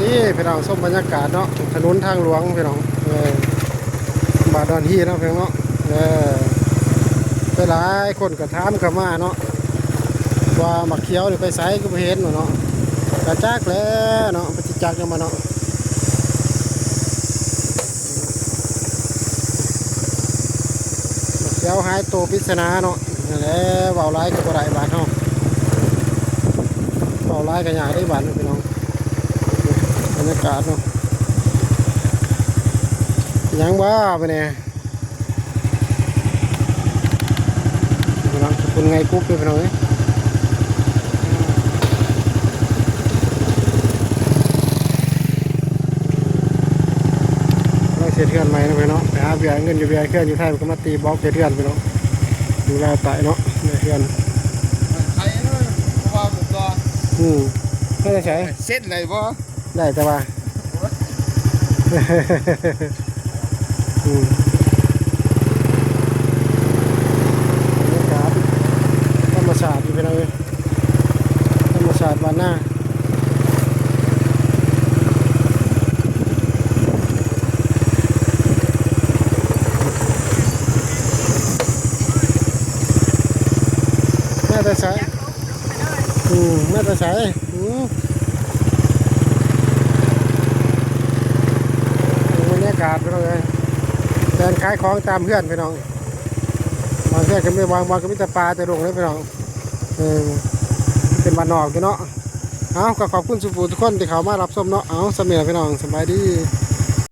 ນີ້ພີ່ນ້ອງ ຊົມບັນຍາກາດເນາະ ຖະໜົນທາງຫຼວງພີ່ນ້ອງ ເອີ ບ້ານດອນຮີເນາະພີ່ນ້ອງເນາະ ເອີ ຫຼາຍໆຄົນກໍຖາມເຂົ້າມາເນາະ ວ່າໝາກຂຽວນີ້ໄປໃສຄືບໍ່ເຫັນເນາະ ກະຈັກແຫຼະເນາະ ເພິ່ນຊິຈັກນຳບໍ່ເນາະ ໝາກຂຽວຫາຍໂຕ ປິດສະໜາເນາະ ນັ້ນແຫຼະ ເວົ້າຫຼາຍກໍບໍ່ໄດ້ບາດເຮົາ ເວົ້າຫຼາຍກໍຍາກເດ້ບາດນີ້ພີ່ນ້ອງ ບັນຍາກາດເນາະ ຫຍັງວ່າບາດນີ້ ພີ່ນ້ອງ ຄົນໄງກຸບເດ້ພີ່ນ້ອງເອີຍ ກຳລັງເຮັດເຮືອນໃໝ່ເນາະພີ່ນ້ອງ ໄປຫາວຽກເງິນຢູ່ວຽກເຮືອນຢູ່ໄທ ມັນກໍມາຕີບອກເຮັດເຮືອນພີ່ນ້ອງ ຢູ່ລາວໃຕ້ເນາະ ເຮືອນ ໄທເນາະ ບໍ່ວ່າບໍ່ ອືມ ມາແຕ່ໃສ ເຊັນໄດ້ບໍ່? ໄດ້ແຕ່ວ່າ ອືມ ບັນຍາກາດທຳມະຊາດຢູ່ພີ່ນ້ອງເອີຍ ທຳມະຊາດບ້ານນາ ມາແຕ່ໃສ? ອືມ ມາແຕ່ໃສ? ອືມ ບັນຍາກາດພີ່ນ້ອງເອີຍ ແລ່ນຂາຍຂອງຕາມເຮືອນພີ່ນ້ອງ ບາງເທື່ອກໍມີ ບາງບ່ອນກໍມີແຕ່ປ່າແຕ່ດົງເດ້ພີ່ນ້ອງ ເອີ ເປັນບ້ານນອກຢູ່ເນາະ ເອົາ ກໍຂອບຄຸນສູ່ຜູ້ທຸກຄົນທີ່ເຂົ້າມາຮັບຊົມເນາະ ເອົາ ສ່ຳນີ້ລະພີ່ນ້ອງ ສະບາຍດີ.